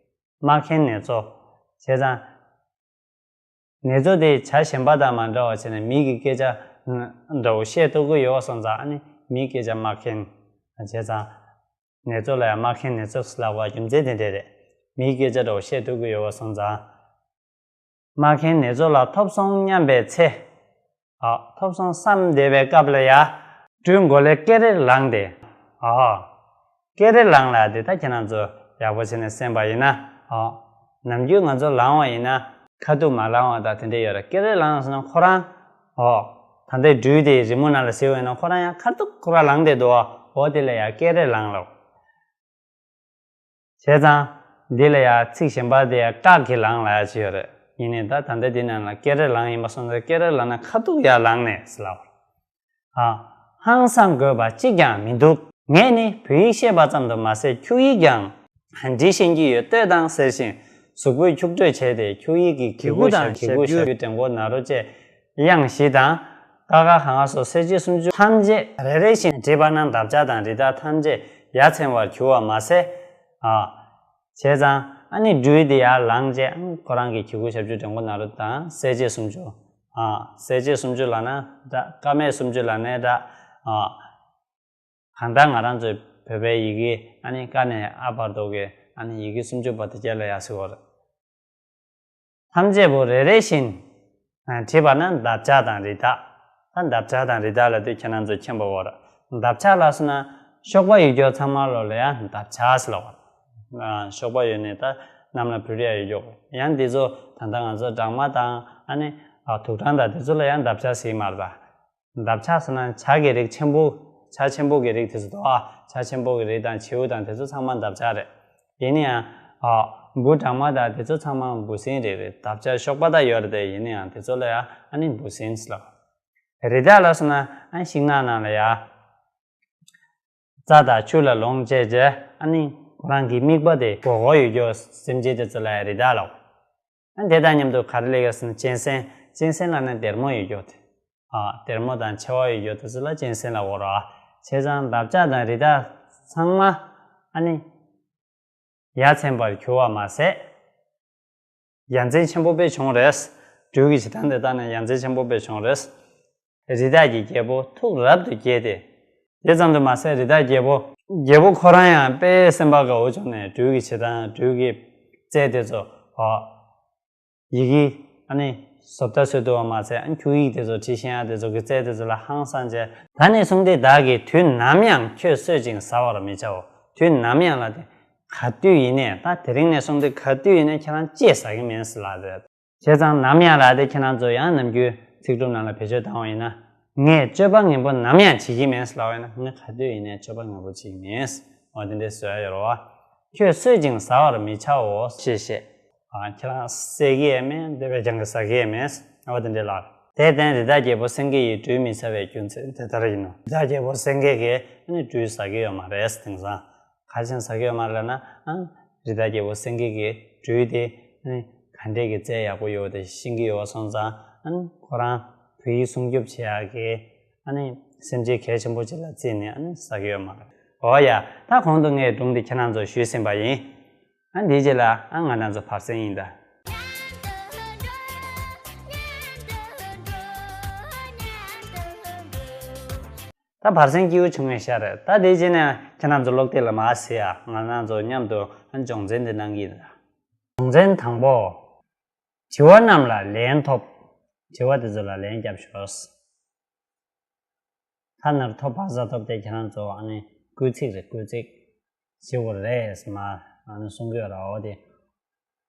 མ་མཁན་ནེ་ཙོ། བྱས་ཙང་། ནེ་ཙོ་དེ་བྱ་གཞན་པ་དང་མ་འདྲ་བ་བྱས་ནས་མི་གི་སྐད་ཆ་འདྲ་བོ་བཤད་ཐུབ་ཀྱི་ཡོད་པ་སོང་ཙང་ཨ་ནི་མིའི་སྐད་ཆ་མ་མཁན། བྱས་ཙང་། ནེ་ཙོ་ལ་ཡང་མ་མཁན་ནེ་ཙོ་ལབ་པ་རྒྱུ་མཚན་དེ་འདྲས་རེད། མིའི་སྐད་ཆ་འདྲ་བོ་བཤད་ཐུབ་ཀྱི་ཡོད་པ་སོང་ཙང་། མ་མཁན་ནེ་ཙོ་ལགས་ཐོབ་སོང་སྙམ་པའི་ཚེ། ཨ། ཐོབ་སོང་བསམ་བསྡད་པའི་སྐབས་ལ་ཡ། སྦྲུལ་མགོ་ལས་ཀེ་རེ་ལངས་ཏེ། ཨ། ཀེ་རེ་ལངས་ལབ་དེ་ད་ཁྱེད་རང་ཚོ་ཡག་པོ་བྱས་ནས་གསན་པ་ཡིན་ན། ཨ། ནམ་རྒྱུན་ང་ཚོ་ལངས་པ་ཡིན་ན་ཁ་ཐུག་མ་ལངས་པ་དང་དེ་འདྲས་ཡོད་རེད། ཀེ་རེ་ལངས་ཟེར་ན་ཁོ་རང་། ཨོ། ད་ལྟའི་སྦྲུལ་དེ་རི་མོ་ནང་ལ་གཟིགས་པ་ཡིན་ན་ཁོ་རང་ཡང་ཁ་ཐུག་ཁོ་རང་ལངས་བསྡད་འདུག་ཨ། འོ་དེ་ལ་ཡང་ཀེ་རེ་ལངས་ལབ། བྱས་ཙང་། འདི་ལ་ཡང་ཚིག་གཞན་པ་དེ་ཡང་སྐྲག་གིས་ལངས་ལབ་ཡ་ཅིག་ཡོད་རེད། ཡིན་ནའི་ད་ད་ལྟ་འདི་ནང་ལ་ཀེ་རེ་ལངས་ཡིན་པ་སོང་ཙང་ཀེ་རེ་ལངས་ན་ཁ་ཐུག་ཡར་ལངས་ནས་ཟེར་ལབ་པ་རེད། ཨ། ཧང་སང་དགོས་པ་གཅིག་ཀྱང་མི་འདུག། ངས་ནི་བོད་ཡིག་ཤེས་པ་ཙམ་དུ་མ་ཟད་ཁྱུག་ཡིག་ཀྱང་འབྲི་ཤེས་ཀྱི་ཡོད། ལྟོས་དང་ཟེར་བཞིན་གཟུགས་པོས་ཁྱུག་ཁྲོས་བྱས་ཏེ་ཁྱུག་ཡིག་གི་གི་གུ་དང་ཞབས་ཀྱུ་འགྲེང་བུ་ན་རོ་བཅས། དབྱངས་བཞི་དང་། ཀ་ཁ་ག་ང་སོགས་གསལ་བྱེད་སུམ་ཅུ་ཐམས་ཅད་རེ་རེ་བཞིན་བྲིས་པ་ན་འདབ་ཆགས་དང་རི་དྭགས་ཐམས་ཅད་ཡ་མཚན་པར་གྱུར་བ་མ་ཟད། ཨ། བྱས་ཙང་ཨ་ནི་སྦྲུལ་དེ་ཡར་ལངས་རྗེས་ཨ་ནི་ཁོ་རང་གི་གི་གུ་ཞབས་ཀྱུ་འགྲེང་བུ་ན་རོ་དང་གསལ་བྱེད་སུམ་ཅུ། ཨ། གསལ་བྱེད་སུམ་ཅུ་ལབ་ན་འདྲ། ཀ་མད་སུམ་ཅུ་ལབ་ནའི་འདྲ། ཨ། གང་ལྟར་ང་རང་ཚོའི་བོད་པའི་ཡི་གེ་ཨ་ནི་ཀ་ནས་ཨ་བར་དུ་གི་ཨ་ནི་ཡི་གེ་སུམ་ཅུ་པ་དེ་གྱད་ལ་ཡ་ཟེར་བ་རེད། ཐམས་ཅད་པོ་རེ་རེ་བཞིན། ཨ། བྲིས་པ་ན་འདབ་ཆགས་དང་རི་དྭགས། ད་འདབ་ཆགས་དང་རི་དྭགས་ལབ་དུས་ཁྱེད་རང་ཚོ་མཁྱེན་པ་འོ་ར། འདབ་ཆགས་ལབ་སོང་ན་གཤོག་པ་ཡོད་རྒྱུ་ཚང་མ་ལོ་ལ་ཡང་འདབ་ཆགས་ཟེར་ལབ་པ། ཨ། གཤོག་པ་ཡོད་ནས་ད་གནམ་ལ་འཕུར་ཡ་ཡོད་རྒྱུ། ཡང་འདི་ཚོ་ད་ལྟ་ང་ཚོ་སྦྲང་མ་དང་ཨ་ནི། ཨ། དུག་སྦྲང་དང་དེ་ཚོ་ལ་ཡང་འདབ་ཆགས་ཟེར་གྱི་མ་རེད་པ། འདབ་ཆགས་ཟེར་ན་བྱ་གི་རིགས་ཆེན་པོ། བྱ་ཆེན་པོ་གི་རིགས་དེ་ཚོ་དོ། ཨ། བྱ་ཆེན་པོ་གི་རིགས་དང་བྱིའུ་དང་དེ་ཚོ་ཚང་མ་འདབ་ཆགས་རེད། ཡིན་ན་ཡང་། ཨ། འབུ་སྦྲང་མ་དང་དེ་ཚོ་ཚང་མ་འབུ་སྲིན་རེད། རེད། འདབ་ཆགས་གཤོག་པ་དག་ཡོད་རེད་དེ། ཡིན་ན་ཡང་དེ་ཚོ་ལ་ཡང་ཨ་ནི་འབུ་སྲིན་ཟེར་ལབ། རི་དྭགས་ལབ་སོང་ན་ཨ་ཤིང་ནགས་ནང་ལ་ཡ། རྩྭ་དང་ཆུ་ལ་ལོངས་སྤྱད་བྱས་ཨ་ནི་ཁོ་རང་གི་རྨིག་པ་དེ་སྒོར་སྒོར་ཡོད་རྒྱུ་སེམས་ཅན་དེ་ཚོ་ལ་ཡ་རི་དྭགས་ལབ། ཨ། དེ་དང་མཉམ་དུ་ག་རེ་སླེབས་ཡོད་ཟེར་ན་གཅན་གཟན། གཅན་གཟན་ལབ་ན་སྡེར་མོ་ཡོད་རྒྱུ་དེ། ཨ། སྡེར་མོ་དང་མཆེ་བ་ཡོད་རྒྱུ་དེ་ཚོ་ལ་གཅན་གཟན་ལབ་དགོས་རེད། བྱས་ཙང་འདབ་ཆགས་དང་རི་དྭགས་ཚང་མ་ཨ་ནི་ཡ་མཚན་པར་གྱུར་བ་མ་ཟད། ཡ་མཚན་ཆེན་པོ་དཔེ་བྱུང་རེད། སྦྲུལ་གྱི་བྱེད་སྟངས་དེ་ལྟ་ན་ཡ་མཚན་ཆེན་པོ་དཔེ་བྱུང་རེད། རི་དྭགས་ཀྱི་རྒྱལ་པོ་ཐུགས་རབ་ཏུ་དགྱེས་ཏེ། དེ་ཙམ་དུ་མ་ཟད་རི་དྭགས་རྒྱལ་པོ། རྒྱལ་པོ་ཁོ་རང་ཡང་དཔེ་སེམས་པ་དགའ་བོ་བྱུང་ནས་སྦྲུལ་གྱི་བྱེད་སྟངས། སྦྲུལ་གྱི་རྩལ་དེ་ཚོ། ཨོ། ཡི་གེ་ཨ་ནི་བཟོ་ལྟ་བཟོ་ཐུབ་པ་མ་ཟད་ཨ་ནི་ཁྱུག་ཡིག་དེ་ཚོ་བྲིས་ཤེས་ཡ་དེ་ཚོ་གི་རྩལ་དེ་ཚོ་ལ་ཧང་སངས་བྱས། ད་ནས་བཟུང་སྟེ་བདག་གིས་དུས་ནམ་ཡང་ཁྱོད་གསོད་ཅིང་ཟ་བར་མི་བྱའོ། དུས་ནམ་ཡང་ལ་དེ། ག་དུས་ཡིན་ནའི་ད་དེ་རིང་ནས་བཟུང་སྟེ་ག་དུས་ཡིན་ནའི་ཁྱེད་རང་ཅེས་ཟ་གི་མིན་ཟེར་ལབ་རེད། བྱས་ཙང་ནམ་ཡང་ལ་དེ་ཁྱེད་རང་ཚོ་ཡང་ནམ་རྒྱུན་ཚིག་གྲུབ་ནང་ལ་བེད་སྤྱོད་བཏང་བ་ཡིན་ན། ངས་སྤྱོད་པ་ངན་པོ་ནམ་ཡང་བྱེད་ཀྱི་མེད་ལབ་པ་ཡིན་ན། ངས་ག་དུས་ཡིན་ནའི་སྤྱོད་པ་ངན་པོ་བྱེད་ཀྱི་མེད། འོ་དེ་འདྲའི་བཟོ་ཡ་ཡོད་རེད་བ། ཁྱོད་གསོད་ཅིང་ཟ་བར་མི་བྱའོ་ཞེས་བཤད། ཨ། ཁྱེད་རང་བསད་ཀྱི་ཡང་མེད། འདོད་པའི་རྒྱང་གིས་ཟ་གི་ཡང་མེད། འོ་དེ་འདྲའི་ལབ། དེར་བརྟེན་རི་དྭགས་རྒྱལ་པོ་སེང་གེ་ཡིས་སྦྲུལ་མི་ཟ་བའི་རྒྱུ་མཚན་དེ་ལྟར་ཡིན་ནོ། རི་དྭགས་རྒྱལ་པོ་སེང་གེ་གིས་ཨ་ནི་སྦྲུལ་ཟ་གི་ཡོད་མ་རེད། དེང་སང་ག་རེ་བྱས་ནས་ཟ་གི་ཡོད་མ་རེད་ལབ་ན། ཨ། རི་དྭགས་རྒྱལ་པོ་སེང་གེ་གིས་སྦྲུལ་དེ་ཨ་ནི་ག་འདྲས་ཀྱི་རྩལ་ཡག་པོ་ཡོད་དེ་ཤེས་ཀྱི་ཡོད་པ་སོང་ཙང་། ཨ་ནི་ཁོ་རང་བོད་ཡིག་སྲུང་སྐྱོབ་བྱེད་ཡག་གི་ཨ་ནི་སེམས་ཅན་གལ་ཆེན་པོ་ཅིག་ལ་བརྩིས་ནས་ཨ་ནི་ཟ་གི་ཡོད་མ་རེད། འོ་ཡ། ད་གོང་དུ་ངས་སྒྲུང་འདི་ཁྱེད་རང་ཚོར་ཞུས་ཟིན་པ་ཡིན། ཨ། འདིའི་རྗེས་ལ་ཨ་ང་རང་ཚོ་བར་གསེང་ཡིན་ད། ད་བར་གསེང་སྐྱིད་པོ་བྱུང་བའི་ཤ་རེད། ད་དེའི་རྗེས་ནས་ཁྱེད་རང་ཚོ་སློབ་དེབ་ལ་མར་གཟིགས་ཨ། ང་རང་ཚོ་མཉམ་དུ་ཨ་སྦྱོང་ཚན་འདི་གནང་གི་ཡིན། སྦྱོང་ཚན་དང་པོ། དྲི་བ་རྣམས་ལ་ལན་ཐོབས། དྲི་བ་དེ་ཚོ་ལ་ལན་རྒྱབ་ཤོག། ཐ་ན་ཐོབ་པ་ས་ཐོབ་དེ་ཁྱེད་རང་ཚོ་ཨ་ནི་སྐུལ་ཚིག་རེད། སྐུལ་ཚིག་ཞེ་པོ་རེད་ཟེར་མ་ཨ་ནི་གསུང་གི་ཡོད་ར། འོ་དེ།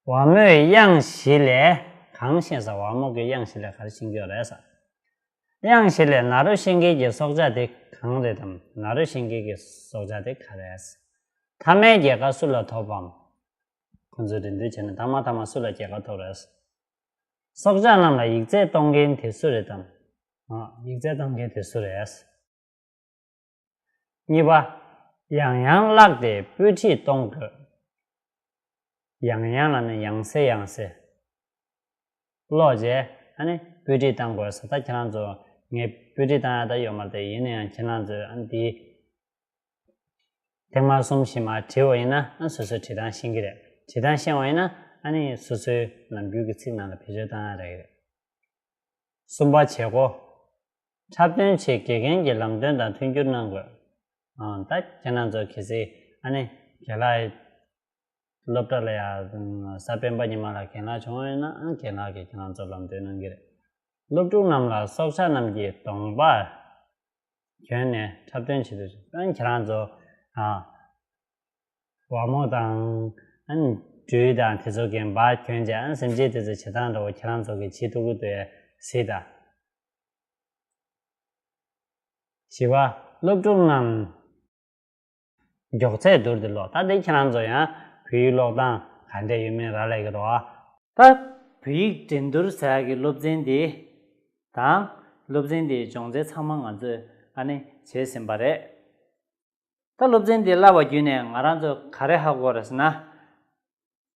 ཝ་མོས་དབྱངས་བཞི་ལས། གང་ཤེས་ས། ཝ་མོ་གིས་དབྱངས་བཞི་ལས་ག་རེ་ཤེས་ཀྱི་ཡོད་རེད་ཟེར། དབྱངས་བཞི་ལས་ནཱ་རོ་ཤིང་གི་གི་སྲོག་ཆགས་དེ་གང་རེད་དམ། ནཱ་རོ་ཤིང་གི་གི་སྲོག་ཆགས་དེ་ག་རེད་ཟེར། མཐའ་མའི་རྒྱལ་ཁ་སུ་ལ་ཐོབ་བམ། ཁོ་ཚོས་འགྲན་བསྡུར་བྱས་ན་མཐའ་མ་མཐའ་མ་སུ་ལ་རྒྱལ་ཁ་ཐོབ་རེད་ཟེར། སྲོག་ཆགས་རྣམས་ལ་ཡིག་ཚད་གཏོང་མཁན་དེ་སུ་རེད་དམ། ཨ། ཡིག་ཚད་གཏོང་མཁན་དེ་སུ་རེད་ཟེར། གཉིས་པ། ཡང་ཡང་བཀླགས་ཏེ་སྤུས་ཁྲིད་གཏོང་དགོས། ཡང་ཡང་ལབ་ན་ཡང་སེ་ཡང་སེ། ཀློག་རྗེས་ཨ་ནི་སྤུས་ཁྲིད་གཏང་དགོས་ཟེར། ད་ཁྱེད་རང་ཚོ་ངས་སྤུས་ཁྲིད་གཏང་ཡ་ད་ཡོད་མ་རེད་དེ། ཡིན་ན་ཡང་ཁྱེད་རང་ཚོས་ཨ་ནི་འདི་ཐེངས་མ་གསུམ་བཞི་མ་བྲིས་པ་ཡིན་ན་ཨ་སོ་སོའི་བྲིས་སྟངས་ཤེས་ཀྱི་རེད། བྲིས་སྟངས་ཤེས་པ་ཡིན་ན་ཨ་ནི་སོ་སོའི་ནམ་རྒྱུན་གྱི་ཚིག་ནང་ལ་བེད་སྤྱོད་གཏང་ཡ་རེད། གསུམ་པ་བྱེད་སྒོ། འཁྲབ་སྟོན་ཆེད་དགེ་རྒན་གྱིས་ལམ་སྟོན་དང་མཐུན་འགྱུར་གནང་དགོས། ཨང་། ད་ཁྱེད་རང་ཚོ་གལ་སྲིད་ཨ་ནི་རྒན་ལགས་སློབ་གྲྭ་ལ་ཡ་གཟའ་སྤེན་པ་ཉི་མ་ལ་རྒན་ལགས་བྱུང་བ་ཡིན་ན་ཨ་རྒན་ལགས་ཀྱིས་ཁྱེད་རང་ཚོར་ལམ་སྟོན་གནང་གི་རེད། སློབ་ཕྲུག་རྣམས་ལ་སྲོག་ཆགས་རྣམས་ཀྱི་གདོང་པར་གྱོན་ནས་འཁྲབ་སྟོན་བྱེད་དུ་ཨ་ནི་ཁྱེད་རང་ཚོ་ཨ། ཝ་མོ་དང་། ཨ་ནི་སྦྲུལ་དང་དེ་ཚོ་གི་འབག་གྱོན་བྱས་ཨ་ནི་སེམས་ཅན་དེ་ཚོ་བྱེད་སྟངས་འདྲ་བོ་ཁྱེད་རང་ཚོ་གི་བྱེད་ཐུབ་ཀྱི་འདུག་གཟིགས་དང་། བཞི་པ། སློབ་ཕྲུག་རྣམས་མགྱོགས་ཚད་བསྡུར་ཏེ་ཀློག་ད་དེ་ཁྱེད་རང་ཚོ་ཡང་བོད་ཡིག་ཀློག་སྟངས་ག་འདྲས་ཡོད་མེད་རག་ལས་ཀྱི་རེད་བ། ད་བོད་ཡིག་འགྲན་བསྡུར་ཟེར་ཡག་གི་སློབ་ཚན་འདི་དང་། སློབ་ཚན་འདིའི་སྦྱོང་ཚན་ཚང་མ་ང་ཚོས་ཨ་ནི་བྱས་ཟིན་པ་རེད། ད་སློབ་ཚན་འདི་བསླབ་པ་བརྒྱུད་ནས་ང་རང་ཚོ་ག་རེ་ཧ་གོ་རེད་ཟེར་ན།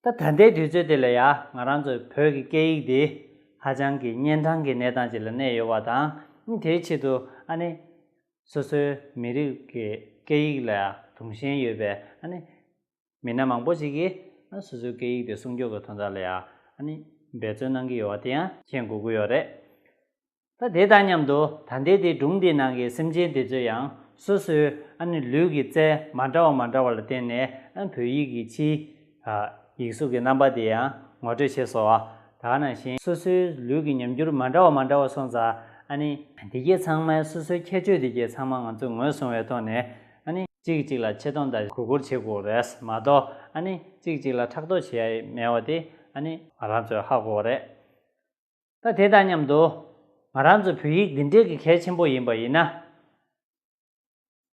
ད་ད་ལྟའི་དུས་ཚོད་འདི་ལ་ཡ་ང་རང་ཚོའི་བོད་ཀྱི་སྐད་ཡིག་འདི་ཧ་ཅང་གི་གཉན་འཕྲང་གི་གནས་སྟངས་ཅིག་ལ་གནས་ཡོད་པ་དང་། དེའི་ཆེད་དུ་ཨ་ནི་སོ་སོའི་མི་རིགས་ཀྱི་སྐད་ཡིག་ལ་ཡ་དུང་ཞེན་ཡོད་པའི་ཨ་ནི་མི་སྣ་མང་པོ་ཞིག་གིས་ཨ་སོ་སོའི་སྐད་ཡིག་དེ་སྲུང་སྐྱོབ་ཀྱི་དོན་དག་ལ་ཡ་ཨ་ནི་འབད་བརྩོན་གནང་གི་ཡོད་པ་དེ་ཡང་མཁྱེན་དགོས་ཀྱི་ཡོད་རེད། ད་དེ་དང་མཉམ་དུ་ད་ལྟའི་དེ་སྒྲུང་འདིའི་ནང་གི་སེམས་ཅན་དེ་ཚོས་ཡང་སོ་སོའི་ཨ་ནི་ལུས་ཀྱི་རྩལ་མ་འདྲ་བ་མ་འདྲ་བ་ལ་བརྟེན་ནས་ཨ་བོད་ཡིག་གི་ཕྱིའི་ཨ་ཡིག་གཟུགས་ཀྱི་རྣམ་པ་དེ་ཡང་ངོ་སྤྲོད་བྱས་སོང་བ། ད་ག་ནང་བཞིན་སོ་སོའི་ལུས་ཀྱི་ཉམས་འགྱུར་མ་འདྲ་བ་མ་འདྲ་བ་སོང་ཙང་ཨ་ནི་དེ་གས་ཚང་མའི་སོ་སོའི་ཁྱད་ཆོས་དེ་གས་ཚང་མ་ང་ཚོས་ངོས་བཟུང་བའི་ཐོག་ནས་ཨ་ནི་གཅིག་གིས་གཅིག་ལ་ཆེ་མཐོང་དང་གུས་བཀུར་བྱེད་དགོས་རེད་མ་གཏོགས། ཨ་ནི་གཅིག་གིས་གཅིག་ལ་ཕྲག་དོག་བྱེད་ཡ་མེད་པ་དེ་ཨ་ནི་ང་རང་ཚོས་ཧ་གོ་བ་རེད། ད་དེ་དང་མཉམ་དུ་ང་རང་ཚོ་བོད་ཡིག་འདི་འདྲའི་གི་གལ་ཆེན་པོ་ཡིན་པ་ཡིན་ན།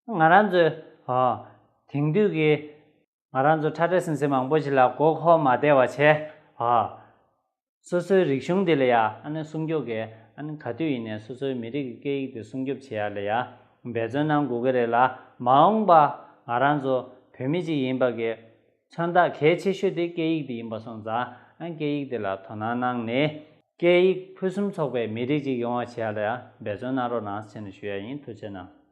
ང་རང་ཚོས་ཨ་དེང་དུས་ཀྱི་ང་རང་ཚོ་ཁྲ་ཁྲ་ཟིང་ཟིང་མང་པོ་ཞིག་ལ་མགོ་འཁོར་མ་བསྡད་པ་བྱས། ཨ་སོ་སོའི་རིག་གཞུང་འདི་ལ་ཡ་ཨ་ནི་སྲུང་སྐྱོབ་ཀྱི་ཨ་ནི་ག་དུས་ཡིན་ནའི་སོ་སོའི་མི་རིགས་ཀྱི་སྐད་ཡིག་དེ་སྲུང་སྐྱོབ་བྱེད་ཡ་ལ་ཡ་འབད་བརྩོན་གནང་དགོས་ཀྱི་རེད་ལ། མ་འོངས་པ་ང་རང་ཚོ་བོད་མི་ཅིག་ཡིན་པ་གི་མཚོན་རྟགས་གལ་ཆེ་ཤོས་དེ་སྐད་ཡིག་དེ་ཡིན་པ་སོང་ཙང་། ཨ་སྐད་ཡིག་དེ་ལ་དོ་སྣང་གནང་ནས་སྐད་ཡིག་ཕུན་སུམ་ཚོགས་པའི་མི་རིགས་ཅིག་ཡོང་བ་བྱེད་ཡ་ལ་ཡང་འབད་བརྩོན་གནང་རོགས་གནང་ཟེར་ནས་ཞུ་ཡ་ཡིན། ཐུགས་རྗེ་གནང་།